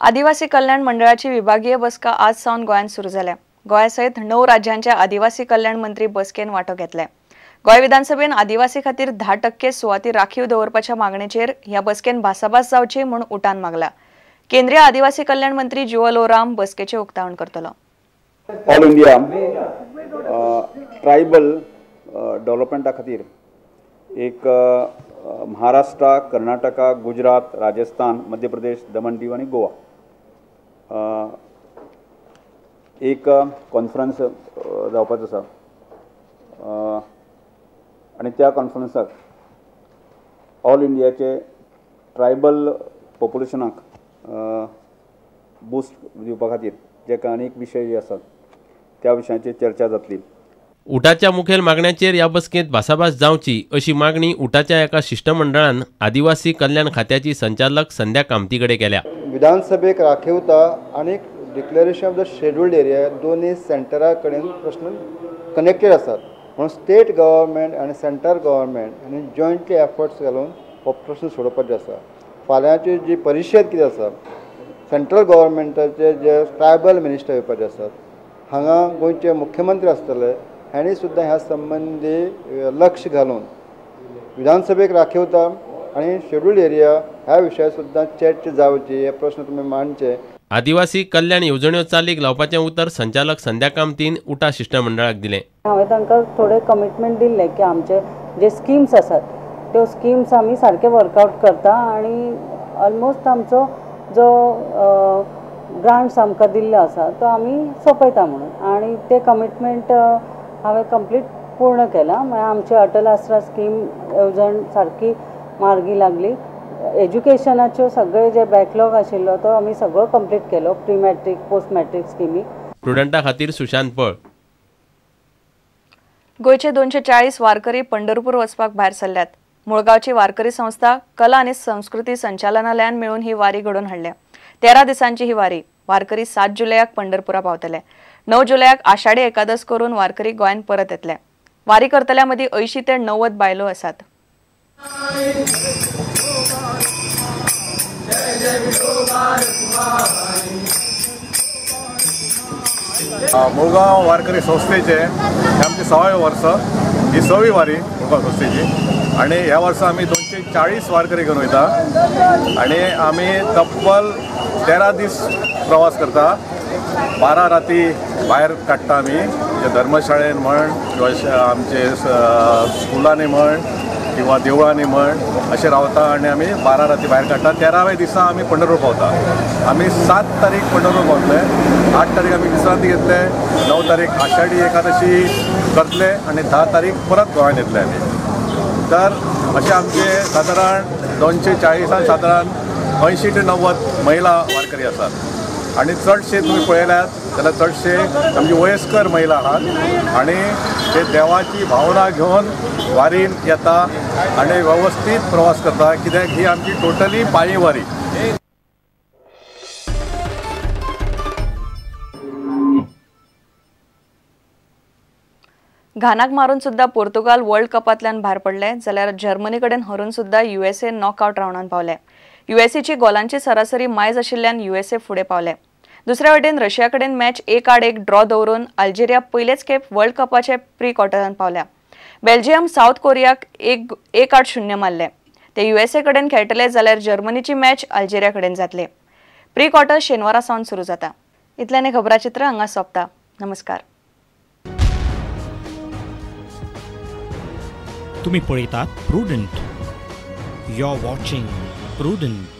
आदिवासी कल्याण मंडळाची विभागीय बसका आज सावन गोंयांत सुरू जाल्या. गोंया सयत 9 राज्यांच्या आदिवासी कल्याण मंत्री बसकेन वांटो घेतले. गोंय विधानसभेन आदिवासी खातीर 10% सुवाती राखीव दवरपाच्या मागणेचेर ह्या बसकेन भासाभास जावची म्हूण उटान मागला. केंद्रीय आदिवासी कल्याण मंत्री जुअल ओराम बसकेचे उक्तावण करतलो. ऑल इंडिया ट्रायबल डेव्हलपमेंटा खातीर एक महाराष्ट्र, कर्नाटका, गुजरात, राजस्थान, मध्य प्रदेश, दमण दीव आनी गोवा एक कॉन्फरन्स जावपाचो आसा आनी त्या कॉन्फरन्साक ऑल इंडियाचे ट्रायबल पॉप्युलेशनाक बूस्ट दिवपा खातीर जे अनेक विशय जे आसात त्या विशयांचेर चर्चा जातली. उटाच्या मुखेल मागण्यांचेर ह्या बसकेंत भासाभास जावची अशी मागणी उटाच्या एका शिश्टमंडळान आदिवासी कल्याण खात्याची संचालक संध्या कामती कडेन केल्या. विधानसभेक राखीवता आनी declaration of the scheduled area दोनूय सेंटरा कडेन प्रश्न कनेक्टेड आसात, म्हणून स्टेट गव्हर्मेंट आनी सेंट्रल गव्हर्मेंट आनी जॉयंटली एफर्ट्स घालून हो प्रश्न सोडोवपाचो आसा. फाल्यांची जी परिशद कितें आसा, सेंट्रल गव्हर्मेंटाचे जे ट्रायबल मिनिस्टर येवपाचे आसात, हांगा गोंयचे मुख्यमंत्री आसतले, हांणी सुद्दां ह्या संबंदी लक्ष घालून विधानसभेक राखीवता आनी शेड्युल्ड एरिया ह्या विशयार सुद्दां चर्चा जावची, हे प्रश्न तुमी मांडचे. आदिवासी कल्याण येवजण्यो चालीक लावपाचें उतर संचालक संध्या कामतीन उटा शिश्टमंडळाक दिलें. हांवें तांकां थोडे कमिटमेंट दिल्लें की आमचे जे स्किम्स आसात त्यो स्किम्स आमी सारके वर्कआवट करता आनी ऑलमोस्ट आमचो जो ग्रांट्स आमकां दिल्लो आसा तो आमी सोंपयता म्हणून, आनी ते कमिटमेंट हांवें कंप्लीट पूर्ण केलां. म्हळ्यार आमची अटल आसरा स्कीम येवजण सारकी मार्गी लागली. एज्युकेशनाच्यो सगळे जे बॅकलॉग आशिल्लो तो आमी सगळो कंप्लीट केलो, प्री मॅट्रीक, पोस्ट मॅट्रीक स्किमी. स्टुडंटा खातीर सुशांत पळ. गोंयचे 240 वारकरी पंढरपूर वचपाक भायर सरल्यात. मुळगांवची वारकरी संस्था कला आनी संस्कृती संचालनालयान मेळून ही वारी घडोवन हाडल्या. 13 दिसांची ही वारी. वारकरी 7 जुलयाक पंढरपुरा पावतले. 9 जुलयाक आषाढी एकादस करून वारकरी गोंयांत परत येतले. वारी करतल्या मदीं 80 ते 90 बायलो आसात. मुळगांव वारकरी संस्थेचे आमचे 6व्या वर्स ही 6वी वारी मुळगांव संस्थेची, आनी ह्या वर्सा आमी 240 वारकरी घेवन वयता आनी आमी तब्बल 13 दीस प्रवास करता. 12 राती भायर काडटा आमी, धर्मशाळेन म्हण किंवा आमचे स्कुलांनी म्हण किंवा देवळांनी म्हण अशें रावता आनी आमी 12 राती भायर काडटा. 13व्या दिसा आमी पंढरपूर पावता. आमी 7 तारीख पंढरपूर पावतले, 8 तारीख आमी विश्रांती घेतले, 9 तारीख आषाढी एकादशी करतले आनी 10 तारीख परत गोंयांत येतले आमी. तर अशें आमचे सादारण 240 सादारण 80 ते 90 महिला वारकरी आसात आनी चडशे तुमी पळयल्यात जाल्यार चडशे आमचे वयस्कर महिला आहात आनी ते देवाची भावना घेवन वारीन येता आनी वेवस्थीत प्रवास करता, कित्याक ही आमची टोटली पांयी वारी. घानाक मारून सुद्धा पोर्तुगाल वर्ल्ड कपांतल्यान भायर पडले, जाल्यार जर्मनी कडेन हरून सुद्धा युएसए नॉकआउट रावंडांत पावले. युएसएची गोलांची सरासरी मायज आशिल्ल्यान युएसए फुडें पावले. दुसऱ्या वटेन रशिया कडेन मॅच 1-1 ड्रॉ दवरून अल्जेरिया पयलेच खेप वर्ल्ड कपाचे प्री क्वॉर्टरांत पावल्या. बेल्जियम सावथ कोरियाक 1-0 मारले. ते युएसए कडेन खेळटले, जाल्यार जर्मनीची मॅच अल्जेरिया कडेन जातले. प्री क्वॉर्टर शेनवारा सावन सुरू जाता. इतल्याने खबराचित्र हांगा सोंपता. नमस्कार. तुम्ही पळयतात Prudent. You are watching Prudent.